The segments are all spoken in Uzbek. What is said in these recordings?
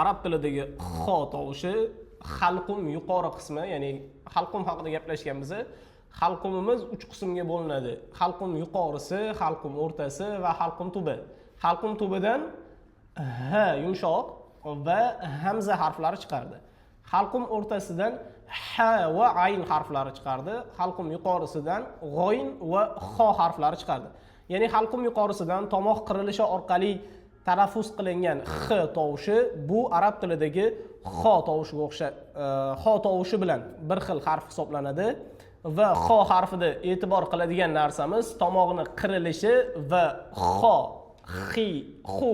Arab tilidagi xo tovushi halqum yuqori qismi, ya'ni halqum haqida gaplashganmiz. Halqumimiz uch qismga bo'linadi: halqum yuqorisi, halqum o'rtasi va halqum tubi. Halqum tubidan h yumshoq va hamza harflari chiqardi, halqum o'rtasidan h va ayn harflari chiqardi, halqum yuqorisidan g'oyn va xo harflari chiqardi. Ya'ni halqum yuqorisidan tomoq qirilishi orqali talaffuz qilingan x tovushi bu arab tilidagi xo tovushiga o'xshab, xo tovushi bilan bir xil harf hisoblanadi. Va xo harfida e'tibor qiladigan narsamiz tomoqni qirilishi va xo, xi, xu,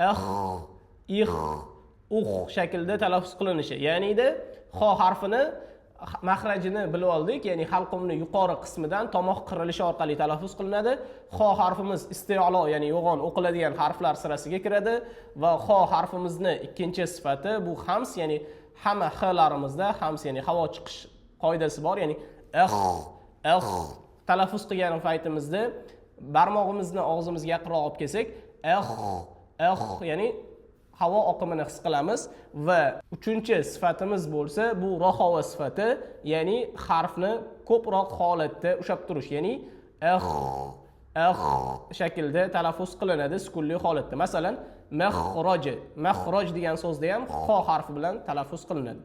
ix, ix, ux shaklida talaffuz qilinishi. Ya'nida xo harfini mahrajini bilib oldik, ya'ni halqumni yuqori qismidan tomoq qirilishi orqali talaffuz qilinadi. Xo harfimiz isti'lo, ya'ni yo'g'on o'qiladigan harflar sirasiga kiradi. Va xo harfimizni ikkinchi sifati bu hams, ya'ni hamma xlarimizda hams, ya'ni havo chiqish qoidasi bor, ya'ni ix, ix talaffuz qilgan paytimizda barmog'imizni og'zimizga yaqinroq olib kelsak, ix, ix, ya'ni havo oqimini his qilamiz. Va uchinchi sifatimiz bo'lsa bu rohova sifati, ya'ni harfni ko'proq holatda ushlab turish, ya'ni ix, ix shaklida talaffuz qilinadi sukunli holatda. Masalan, maxroji, maxroj degan so'zda ham xo harfi bilan talaffuz qilinadi.